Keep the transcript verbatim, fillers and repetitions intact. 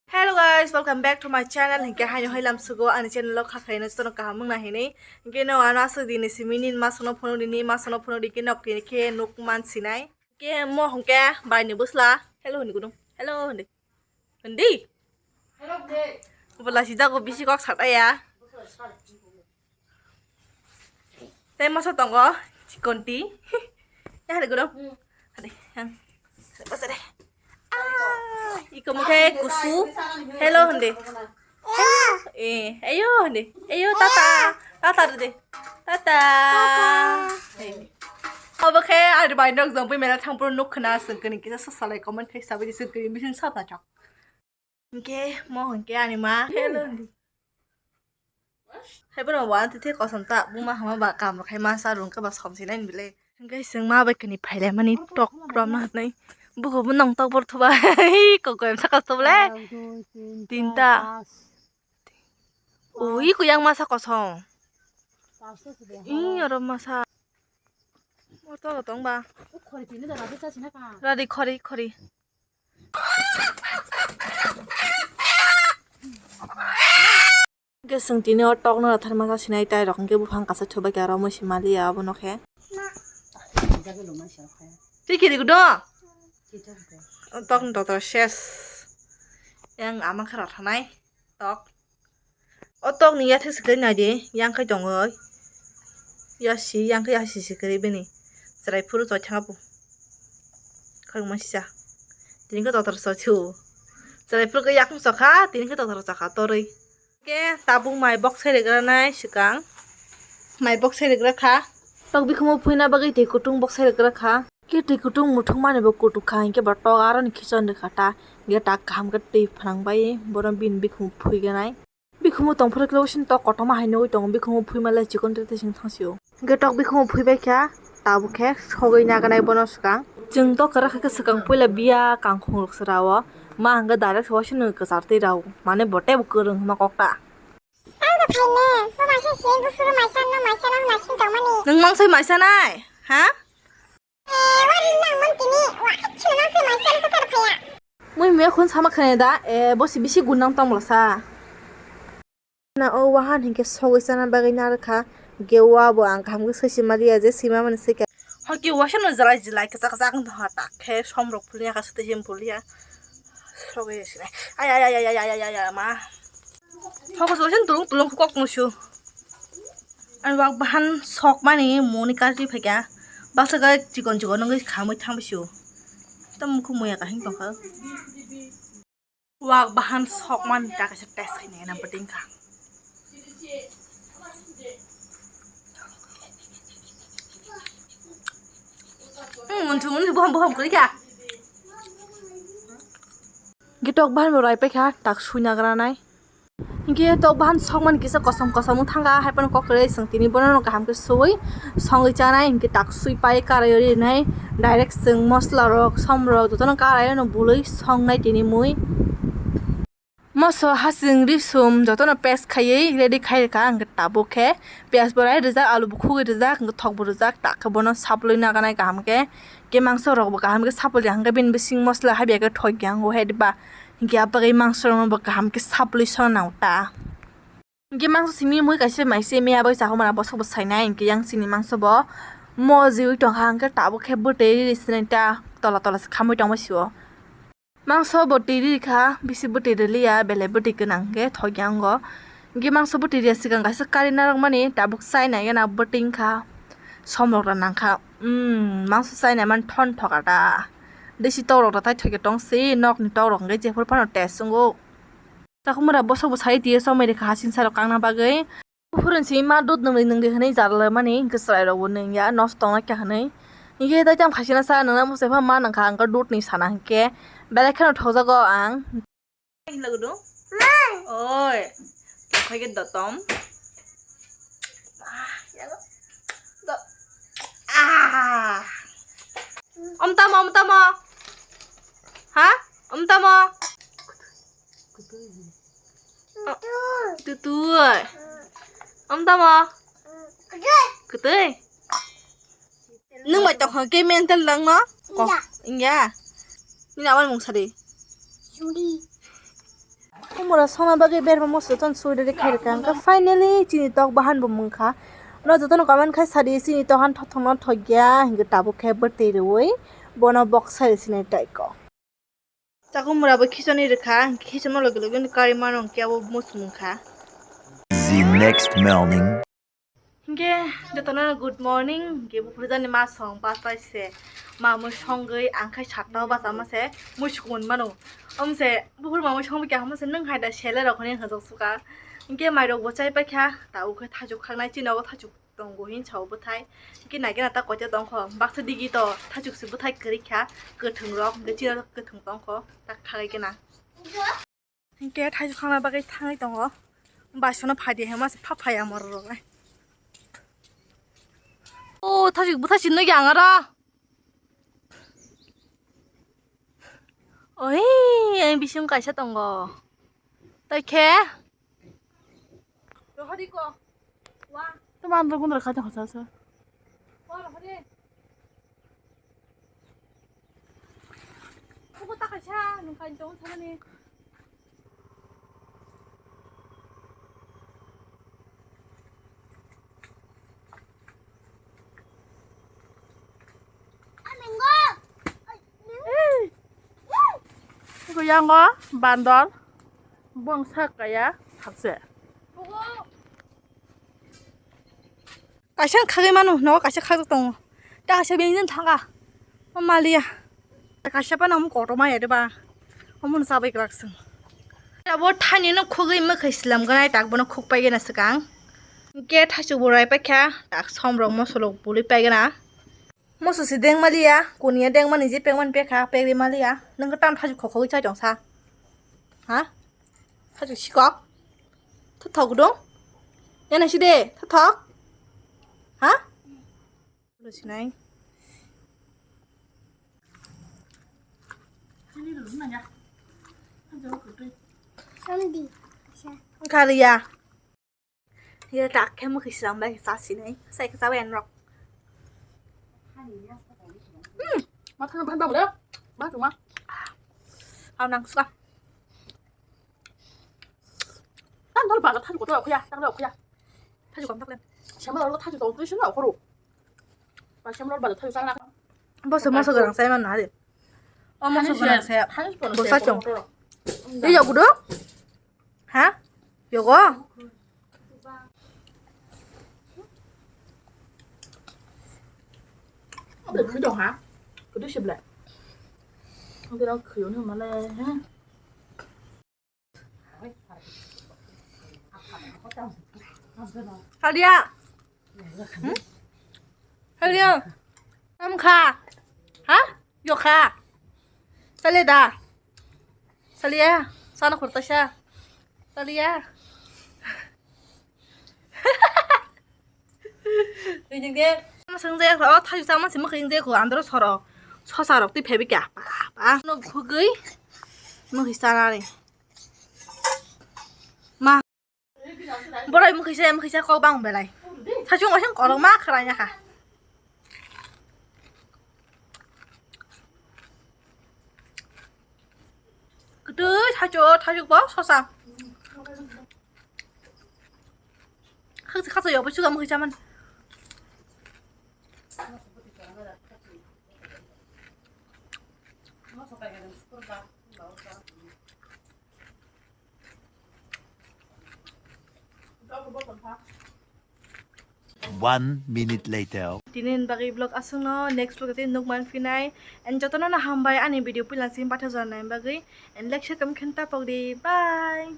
Hello guys, welcome back to my channel. Hinkhe haino hai lamsugo ani channel o kha khaino jotono kaham wngna hinwi. Hinkhe no ano aswk dini simi nin masano phunuk dini, masano phunuk dini nok tini khe nuk man sinai. Hinkhe mo hinkhe bai ni bwsla. Hello hindi gudung. Hello hindi. Hindi. Bwla si jago bisi kok sataya. Tei masa tongo chikonti. Ya hari gudung. Hari yang. Basa deh. Ah, iko mukhe kusu. Hello hindi. Eh, ayo hindi. Ayo tata. Tata deh. Tata. Obo khe ari bai nok jong pui mela thang puro nuk khna sengkani kisa sasalai comment khai sabai sengkani bisin sap na chok. Hinkhe mo hinkhe ani ma hello hindi. Hai bono wan tithe kosom ta buma hama ba kam rok khai ma sa rung khe ba som sinai ni bile. Hinkhe seng ma bai kani phailai mani tok rom na nai. Bugo bo nong tok bor thuba. Hi ko ko em saka to bole. Tinta. Ui ko yang masa kosom. Ih oro masa. Mo to tong ba. Radi khori khori. Hwnkhe chwng tini o tokno rathar masa sinai tai rok hwnkhe buphang kaisa thubai khe aro mui se maliya obono khe. Twi kiri gudo. O tokni dotor ses. Yang ama khe rathanai tok. O tokni yathek se kwrwi naidi, yang khai tongwi. Yasi, yang khai yasi se kwrwi bini. Chwrai phuru choi thangbo. Khorokma sisa. Tini khe totor choi thio. Chwrai phuru khe yakung chokha, tini khe totor chokha torwi. Khe tabuk mai bok sai rwgranai swkang. Mai bok sai rwgra kha. Tok bikhumu phuina bagwi twi kutung bok sai rwgra kha. Khe twi kutung muthungmani bo kutuk kha, hinkhe bo tok aroni khichon rwkha ta. Hinkhe tak kaham khe twi phnang bai bono bini bikhumu phuiganai. Bikhumu tongphuru khe bo sini tok kotorma hai nugwi tongo, bikhumu phuima le chikon tete sing thang sio. Hinkhe tok bikhumu phuibai kha, tabuk khe sogwi naganai bono swkang. Chwng tok kwrak kha khe swkang puila biya kangkhung rok se rao. Ma hinkhe direct waisano kwchar twi rao. Mane bo teibo kwrwng hwnma kok ta. Tamo phaine, bo maisa se, buphuru maisa no maisa no hwnna sini tongmani. Nwng mangsoi maisa nai, ha? Eh, wari nang mon tini, wa, chwla nang se maisa no kwchar phaiya. Mui me khun sama khane da, eh, bo si bisi gun nang tong bwla sa. Na o wahan hinkhe sogwi chana bagwi narwkha, hinkhe wa bo ang kaham khe swi sima liya je sima mani swikha. Hoki waisa no jalai jilai kwchak kwchak wng tongkha, tak khe som rok phulia kha, swtwi se phulia. Sogwi sinai. Ay, ay, ay, ma. Hokus waisa tulung tulung kok musu. Ani wak bahan sok mani muni karwi phaikha. Baksa khe chikon chikon wngwi khamwi thang bisi o. Tamo khe muya kahim tongkha. Wak bahan sok mani ta kaisa test khainai na bwtwi wngkha. Hmm, munthu munthu bohom bohom kwrwi kha. Gitok bahan bo rai paikha, tak sui nagranai. Hinkhe tok bahan sokmani kisa kosom kosom wng thangkha, hai phano kok kwrwi chwng tini bono kaham khe suwi songwi chanai, hinkhe tak sui pai karai o rinai, direct chwng mosla rok, som rok jotono karai o no bului songnai tini mui. Moso hasing risum jotono paste khaiwi ready khai rwkha, hinkhe tabuk khe piyaj bo rai rijak, alu bo khugwi rijak, hinkhe thok bo rijak, tak khe bono saplwi naganai kaham khe. Khe mangso rok bo kaham khe saplwi, hinkhe bini bising mosla habya khe thok ya, hinkhe diba. Hinkhe ah bagwi mangso rokno bo kaham khe saplwi sona nango ta. Hinkhe mangso simi mui kaisa mai se miya bai chakhu mara bosok bo sainai, hinkhe yang chini mangso bo mojiwi tongkha, hinkhe tabuk khe bwtwi riri sinai ta tola tola se khamwi tongma sio. Mangso bo twi riri kha, bisi bwtwi riliya, belai bwtwi gwnang hinkhe thok ya wngo. Hinkhe mangso bwtwi riya swkang kaisa kari narwkmani tabuk chaina gana bwtwi wngkha, som rok nangkha. Umm, mangso chaina mani thon thoka ta. Desi tok rok ta tai thok ya tong se, nokni tok rok hinkhe jephuru phano test wngo. Chakhumura bosok bo sai tiyo chomai rikha hasing salo kangna bagwi. Buphuruni simi ma dud nwngdi nwngdi hwnwi jarlaimani hinkhe chwrairokbo nwngya nosto wngnai kha hwnwi. Hinkhe tei tamo khaisina sa nwngna muchai pha ma nangkha ang khe dudni sana hinkhe belai kheno thokjago ang. Oi, tongkhaikhe dotom. Ah, yago. Do-, ah. Om tamo, om tamo. Ha? Om tamo. Tutui. Om tamo. Kutui. Nung bai tong khe mental lang no? Ko. Iya. Iya. Nini awal mung sari. Suri. Mura songna bagwi berma moso ton suri ri khairikha, hwnkhe finally chini tok bahan bo mungkha. No jotono comment khai sadi, chini tok han thothokno thokya, hwnkhe tabuk khe bwtwi rwi bono boksa ri sinai taiko. Chakung mura bo khichoni rikha, khichonma logi logi kari mano hwnkhe abo muchung wngkha. The next morning. Hwnkhe jotono good morning, hwnkhe buphuru jani ma song bachai se, ma mui songwi ang khai satta o bachama se mui sukun mano. Omse buphuru ma mui songwi kha hamse nwng hai da sele rok hinwi hwnjak suka. Hwnkhe mai rok bo chai paikha, ta ukhe thaichuk khaknai chini nogo thaichuk tongo hin sao bwthai. Hwnkhe naikhe na ta koita tongkho, baksa digi to thaichuk se bwthai kwrwi kha, kwthwng rok, hwnkhe chini kwthwng tongkho, ta khagai khe na. Hwnkhe thaichuk khangna bagwi thangwi tongo. Baisano phai di hema se pha phai ya morok rok le. O thaichuk bwthai si nukya ang aro. Oi, ang bising kaisa tongo. Tai khe? Rohori ko. Wa. Tamo andro gundra khaito hasa sa. Wa rohori. Kuku ta kaisa nung kain tong thamani. Kuyango bandor bongsa kaya thakse. Kaisa khagwi mano, nogo kaisa khajak tongo. Ta kaisa bini thanga. O maliya. Kaisa pa nang kotorma ya de ba. Omo no chabai kwlak sing. Abo thani no khugwi mwkhai slam ganai tak bono khuk pai gana swkang. Hwnkhe thaichuk bo rai paikha, tak som rok moso rok bului pai gana. Moso si deng maliya, kuniya deng mani je pek mani pekha, pek ri maliya. Nang tam thaichuk khok khogwi chai tong sa. Ha? Thaichuk sikok. Thothok dong. Yana si de, thothok. Ha? Ulo sinai. Wngkha riya. Ye tak khe mwkhwi slam bai sa sinai. Sai khe chabai anrok. Hmm. Ma thang ban ba bole. Ba tuma. Au nang suka. Tang dol ba thang ko to khoya, tang dol khoya. Thaju kam takle. Sema lo thaju to tu sima khoro. Ba sema lo ba thaju sana. Bo se moso garang sai man na de. O moso garang sai. Bo sa chong. Ye yogo do? Ha? Yogo? Abe khwi dong ha? Khwi dong sible. Ang kira khwi oni male. Haliya. Hmm? Haliya. Am kha. Ha? Yo kha. Sale da. Saliya. Sana khurta sha. Saliya. Rijing de. Masang de. O thaju sama sima khing de ko andro soro. Sosa rok ti phebi kya. Pa pa. No khugui. Mo hisana re. Ma. Borok mukhi se, mukhi se kok bang belai. Sachung osen korok ma kharai ya kha. Kutu sacho, sacho bo sosa. Khaksa, khaksa yo, bo suga mukhi saman. One minute later. Tini ni bagwi vlog aswkno, next vlog tei nuk man phinai. And jotono no hambai ani video puila simi pathak jora nai bagwi. And like share comment khe tapok di. Bye.